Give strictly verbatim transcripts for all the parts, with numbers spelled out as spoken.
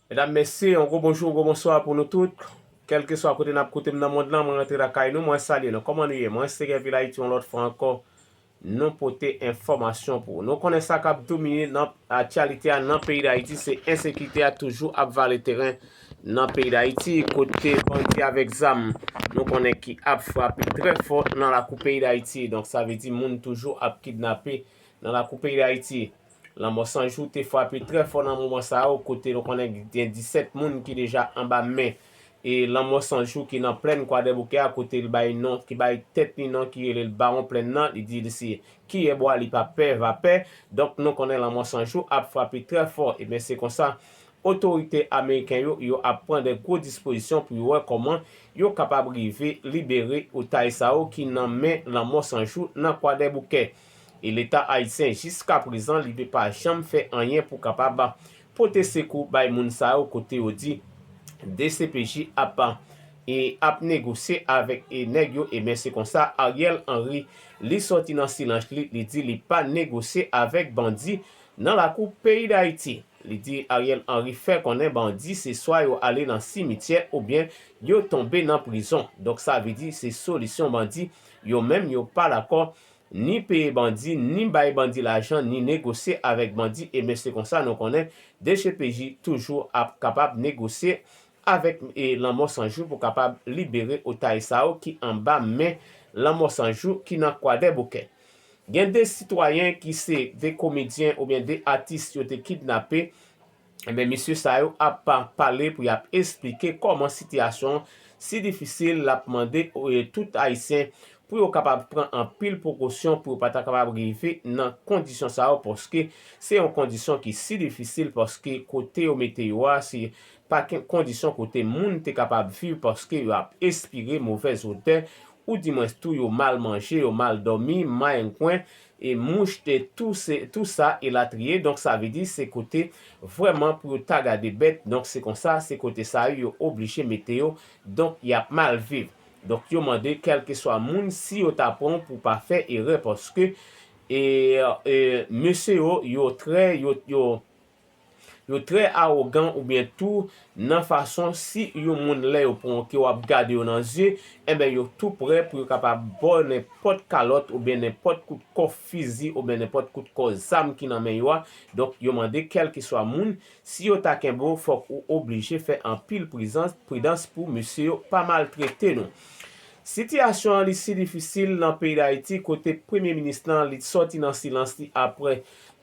Medam, mesye, yon gwo bonjou, gwo bonswa pou nou tout. Kèlkeswa kote n ap koute m nan mond lan, mwen rantre lakay nou, mwen salye nou. Kòman nou ye? Mwen se Kevin Ayiti yon lòt fwa ankò. Nou pote enfòmasyon pou ou. Nou konnen sa k ap domine nan aktyalite a nan peyi Dayiti, se ensekirite a toujou ap vale teren nan peyi Dayiti, kote bandi avèk zam, nou konnen ki ap frape trè fò nan lakou peyi Dayiti. Donk, sa vle di moun toujou ap kidnape nan lakou peyi Dayiti. Lanmò San Jou te frape trè fò nan moman sa yo, kote nou konnen gen disèt moun ki deja anba men e Lanmò San Jou ki nan plèn Kwadèboukè a, kote l bay non, ki bay tèt li non, ki rele l Bawon Plèn nan, li di li se kiyè bwa, li pa pè vapè. Donk, nou konnen Lanmò San Jou ap frape trè fò. Ebyen, se konsa, otorite ameriken yo, yo ap pran de gwo dispozisyon pou yo wè kòman yo kapab rive libere otaj sa yo ki nan men Lanmò San Jou nan Kwadèboukè. E Leta ayisyen, jiska prezan, li pa janm fè anyen pou kapab pote sekou bay moun sa yo, kote yo di D C P J ap, e ap negosye avèk, e nèg yo. Ebyen, se konsa, Ariel Henry, li sòti nan silans li, li di li pa negosye avèk bandi nan lakou peyi Dayiti. Li di Ariel Henry fè konnen bandi se swa yo ale nan simityè oubyen yo tonbe nan prizon. Donk, sa vle di se solisyon bandi, yo menm yo pa dakò ni peye bandi, ni bay bandi lajan, ni negosye avèk bandi. Ebyen, se konsa nou konnen D C P J toujou ap kapab negosye avèk, e, Lanmò San Jou pou kapab libere otaj sa yo ki anba men Lanmò San Jou ki nan Kwadèboukè. Gen de sitwayen ki se de komedyen oubyen de atis yo te kidnape. Ebyen, mesye sa yo ap pa-, pale pou y ap esplike kòman sitiyasyon an si difisil, l ap mande, e, tout Ayisyen pou yo kapab pran anpil prekosyon pou yo pa ta kapab rive nan kondisyon sa yo, paske se yon kondisyon ki si difisil, paske kote yo mete yo a, se pa ken kondisyon kote moun te kapab viv, paske yo ap espire movèz odè, oudimwens tou yo mal manje, yo mal dòmi, mangwen, e mouch, e tou se, tou sa, elatriye. Donk, sa vle di se kote vrèman pou yo ta gade bèt. Donk, se konsa, se kote sa yo, yo oblije mete yo. Donk, y ap mal viv. Donk, yo mande kèlkeswa moun si yo ta pran pou pa fè erè, paske, e, e, mesye yo, yo trè, yo, yo, yo trè awogan oubyen tou nan fason si yon moun lè yo pran ke w ap gade yo nan zye, enben yo tou prè pou yo kapab ba w nenpòt kalòt oubyen nenpòt kout kòf fizi oubyen nenpòt kout kò zam ki nan men yo a. Donk, yo mande kèlkeswa moun, si yo ta kenbe w, fòk ou oblije fè anpil prizans, pridans pou mesye yo pa maltrete nou. Sitiyasyon an li si difisil nan peyi Dayiti, kote premye minis lan li sòti nan silans li apre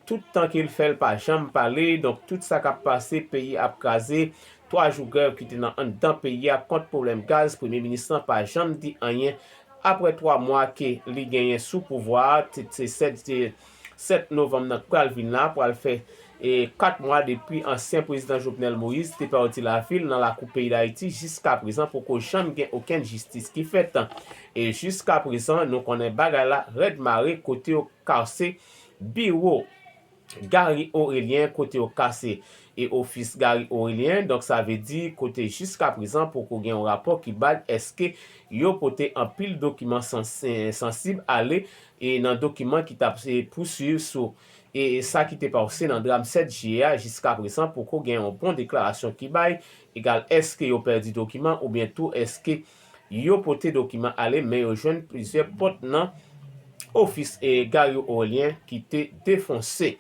tout tan ke l fè l pa janm pale. Donk, tout sa k ap pase, peyi ap kraze, twa jou grèv ki te nan anndan peyi a kont pwoblèm gaz, premye minis lan pa janm di anyen. Apre twa mwa ke li genyen sou pouvwa a, se, se sèt, se sèt novanm nan k pral vin la, pral fè, e, kat mwa depi ansyen prezidan Jovenel Moïse te pèdi lavi l nan lakou peyi Dayiti, jiska prezan poko janm gen okenn jistis ki fèt. E jiska prezan, nou konnen bagay la rèd mare, kote yo kase biwo Gary Orélien, kote yo kase e ofis Gary Orélien. Donk, sa vle di kote jiska prezan poko gen yon rapò ki bay èske yo pote anpil dokiman sans-, sansib ale e nan dokiman ki t ap, e, pouswiv sou, e, sa ki te pase nan dram sèt jiyè a. Jiska prezan poko gen yon bon deklarasyon ki bay egal èske yo pèdi dokiman oubyen tou èske yo pote dokiman ale, men yo jwenn plizyè pòt nan ofis e Gary Orélien ki te defonse.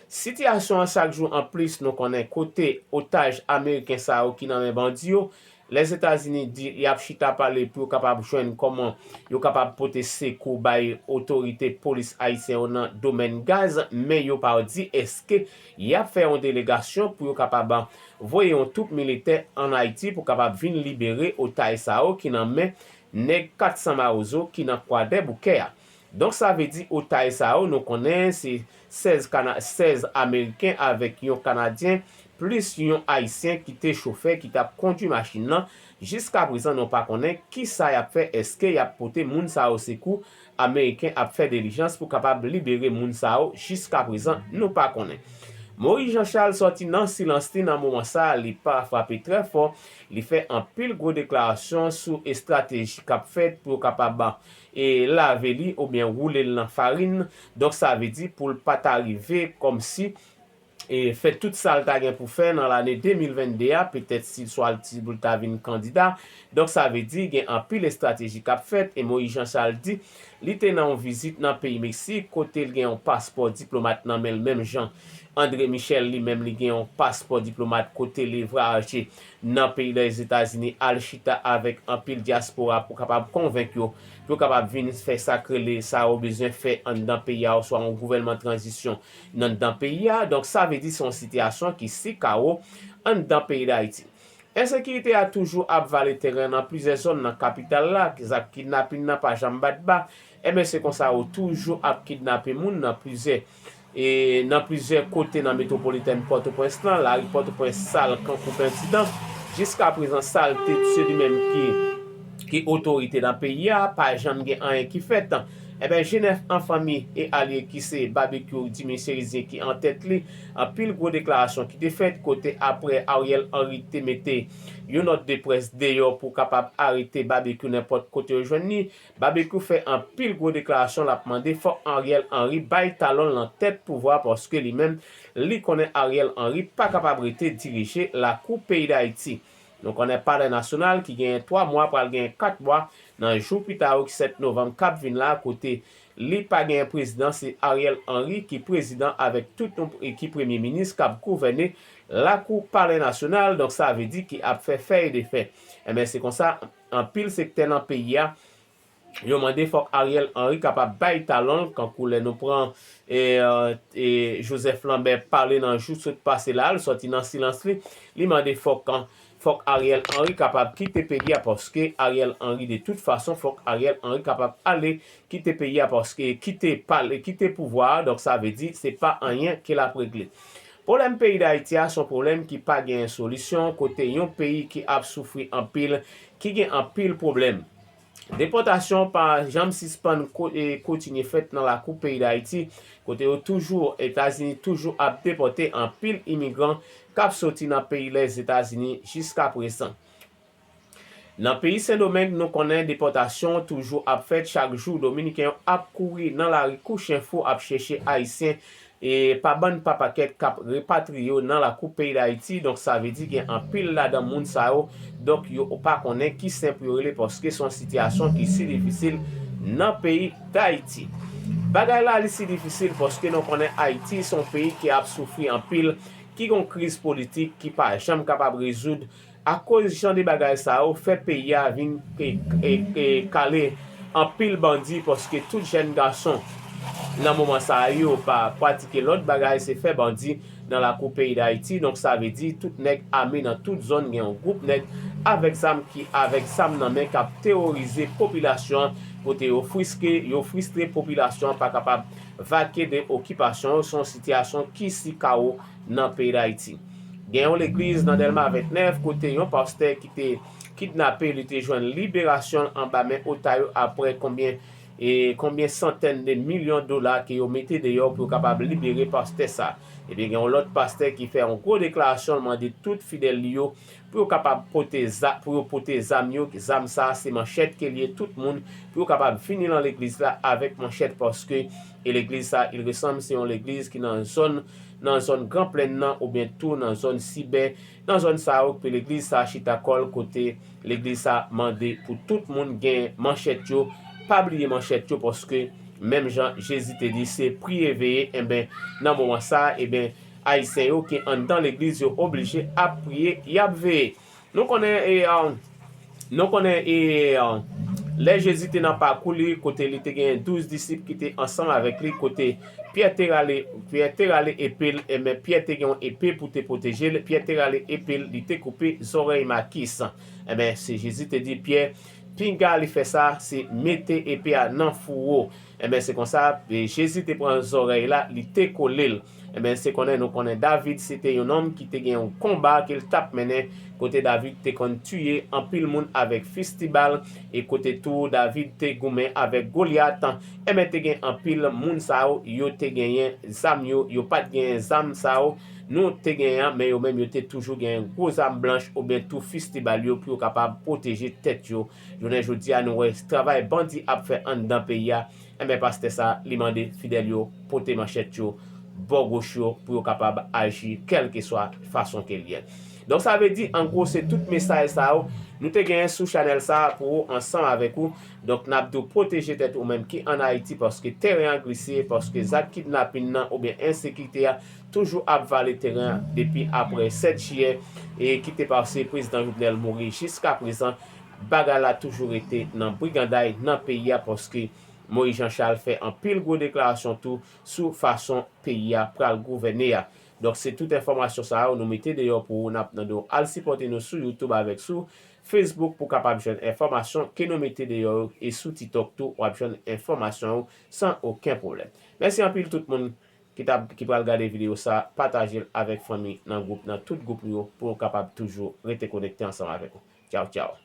Sitiyasyon an chak jou anplis, nou konnen kote otaj ameriken sa yo ki nan men bandi yo, Lèzetazini di y ap chita pale pou yo kapab jwenn kòman yo kapab pote sekou bay otorite polis ayisyen yo nan domèn gaz, men yo pa di èske y ap fè yon delegasyon pou yo kapab voye yon twoup militè ann Ayiti pou kapab vin libere otaj sa yo ki nan men nèg kat san Mawozo ki nan Kwadèboukè a. Donk, sa vle di otaj sa yo, nou konnen se sèz Kana-, sèz Ameriken avèk yon Kanadyen, plis yon Ayisyen ki te chofè ki t ap kondui machin nan. Jiska prezan, nou pa konnen kisa y ap fè, èske y ap pote moun sa yo sekou, Ameriken ap fè dilijans pou kapab libere moun sa yo. Jiska prezan, nou pa konnen. Moïse Jean Charles sòti nan silans li nan moman sa a, li pa frape trè fò, li fè anpil gwo deklarasyon sou estrateji k ap fèt pou yo kapab, e, lave li oubyen woule l nan farin. Donk, sa vle di pou l pa ta rive kòmsi e fè tout sa l ta gen pou fè nan lane de mil venn de a, petèt si swa l ti pou l ta vin kandida. Donk, sa vle di gen anpil estrateji k ap fèt, e Moïse Jean Charles di li te nan yon vizit nan peyi Meksik, kote l gen yon paspò diplomat nan men l, menm jan André Michel li menm li gen yon paspò diplomat kote li vwayaje nan peyi Lèzetazini, al chita avèk anpil dyaspora pou kapab konvenk yo, pou yo kapab vin fè sa k rele sa yo bezwen fè anndan peyi a, oswa yon gouvènman tranzisyon anndan peyi a. Donk, sa vle di se yon sitiyasyon ki si kawo anndan peyi Dayiti. Ensekirite a toujou ap vale teren nan plizyè zòn nan kapital la, zak kidnapin nan pa janm bat ba. Ebyen, se konsa yo toujou ap kidnape moun nan plizyè, e nan plizyè kote nan metwopolitèn Pòtoprens lan. Lari Pòtoprens sal kankou penti dan. Jiska prezan, sa l te se li menm ki, ki otorite nan peyi a, pa janm gen anyen ki fèt. Ebyen, G nèf an fanmi e alye ki se Babekyou Dimi Serizyen ki an tèt li, anpil gwo deklarasyon ki te fèt kote apre Ariel Henry te mete yon nòt de près deyò pou kapab arete Babekyou nenpòt kote yo jwenn li. Babekyou fè anpil gwo deklarasyon, l ap mande fòk Ariel Henry bay talon l nan tèt pouvwa paske li menm, li konnen Ariel Henry pa kapab rete dirije lakou peyi Dayiti. Nou konnen Palè Nasyonal ki genyen twa mwa pral genyen kat mwa nan jou pita yo ki sèt novanm k ap vin la, kote li pa genyen prezidan, se Ariel Henry ki prezidan avèk tout yon, ki premye minis k ap gouvène lakou Palè Nasyonal. Donk, sa vle di ki ap fè fè e defè. Ebyen, se konsa, anpil sektè nan peyi a, yo mande fòk Ariel Henry kapab bay talon l, kankou lè nou pran, e, e, e, Joseph Lambert pale nan jou sot pase la, l sòti nan silans li, li mande fòk, fòk Ariel Henry kapab kite peyi a, paske Ariel Henry, de tout fason, fòk Ariel Henry kapab ale kite peyi a, paske kite pale, kite pouvwa a, donk sa vle di se pa anyen ke l ap regle. Pwoblèm peyi Dayiti a se yon pwoblèm ki pa gen solisyon, kote yon peyi ki ap soufri anpil, ki gen anpil pwoblèm. Depòtasyon pa janm sispann ko-, e, kontinye fèt nan lakou peyi Dayiti, kote yo toujou, Etazini toujou ap depòte anpil imigran k ap soti nan peyi Lèzetazini jiska prezan. Nan peyi Sendomeng, nou konnen depòtasyon toujou ap fèt chak jou. Dominiken yo ap kouri nan lari kou chen fou ap chèche Ayisyen e pa bann pa pakèt k ap repatriye yo nan lakou peyi Dayiti. Donk, sa vle di gen anpil ladan moun sa yo. Donk, yo pa konnen ki sen pou yo rele paske se yon sitiyasyon ki si difisil nan peyi Dayiti. Bagay la, li si difisil paske nou konnen Ayiti se yon peyi ki ap soufri anpil, ki gen yon kriz politik ki pa janm kapab rezoud. Akoz jan de bagay sa yo fè peyi a vin e, e, e, kale anpil bandi, paske tout jèn gason nan moman sa yo pa pratike lòt bagay, se fè bandi nan lakou peyi Dayiti. Donk, sa vle di tout nèg ame nan tout zòn, gen yon gwoup nèg avèk zam ki avèk zam nan men k ap teworize popilasyon an, kote yo friske, yo fristre, popilasyon an pa kapab vake de okipasyon yo. Se yon sitiyasyon ki si kawo nan peyi Dayiti. Gen yon legliz nan Dèlma vennèf kote yon pastè ki te kidnape, li te jwenn liberasyon l anba men ota yo apre konbyen, e konbyen santèn de milyon dola ke yo mete deyò pou yo kapab libere pastè sa. Ebyen, gen yon lòt pastè ki fè yon gwo deklarasyon, l mande tout fidèl li yo pou yo kapab pote za-, pou yo pote zam yo. Zam sa, se manchèt ke l ye, tout moun, pou yo kapab vini nan legliz la avèk manchèt, paske e legliz sa, il ressemble, se yon legliz ki nan zòn, nan zòn Gran Plèn nan, oubyen tou nan zòn Sibè, nan zòn sa yo, ke legliz sa chita kò l, kote legliz sa mande pou tout moun gen manchèt yo, pa bliye manchèt yo, paske menm jan Jezi te di, se priye veye, enben, nan moman sa, enben, Ayisyen yo ki anndan legliz yo oblije ap priye, y ap veye. Nou konnen, e, a, nou konnen, e, a, lè Jezi te nan pakou li, kote li te gen douz disip ki te ansanm avèk li, kote Pyè te rale, Pyè te rale epe l, enben, Pyè te gen yon epe pou te pwoteje l, Pyè te rale epe l, li te koupe zòrèy Makis. Enben, se Jezi te di Pyè, pinga li fè sa, se mete epe a nan fouwo. Enben, se konsa, e, Jezi te pran zòrèy la, li te kole l. Enben, se konnen nou konnen David, se te yon nonm ki te gen yon konba ke l t ap mennen, kote David te konn tiye anpil moun avèk fistibal, e kote tou David te goumen avèk Golyat. Enben, te gen anpil moun sa yo, yo te genyen zam yo, yo pa t genyen zam sa yo nou te genyen an, men yo menm yo te toujou genyen gwo zam blanch oubyen tou fistibal yo pou yo kapab pwoteje tèt yo. Jounen jodi a, nou wè travay bandi ap fè anndan peyi a. Enben, pastè sa, li mande fidèl yo pote manchèt yo, bò goch yo pou yo kapab aji kèlkeswa fason ke l ye. Donk sa vle di an gwo se tout mesaj sa yo nou te genyen sou chanèl sa pou ou ansanm avèk ou. Donk n ap di w pwoteje tèt ou menm ki ann Ayiti paske teren an glise, paske zak kidnapin nan oubyen ensekirite a toujou ap vale teren an depi apre sèt jiyè e ki te pase prezidan Jovenel mouri jiska prezan bagay la toujou rete nan briganday nan peyi a paske Moïse Jean Charles fè anpil gwo deklarasyon tou sou fason peyi a pral gouvène a. Donk se tout enfòmasyon sa yo nou mete deyò pou ou, n ap mande w al sipòte nou sou YouTube avèk sou Facebook pou kapab jwenn enfòmasyon ke nou mete deyò yo e sou TikTok tou w ap jwenn enfòmasyon yo san okenn pwoblèm. Mèsi anpil tout moun ki t ap ki pral gade videyo sa, pataje l avèk fanmi nan gwoup nan tout gwoup yo pou nou kapab toujou rete konekte ansanm avèk ou. Tchaw tchaw.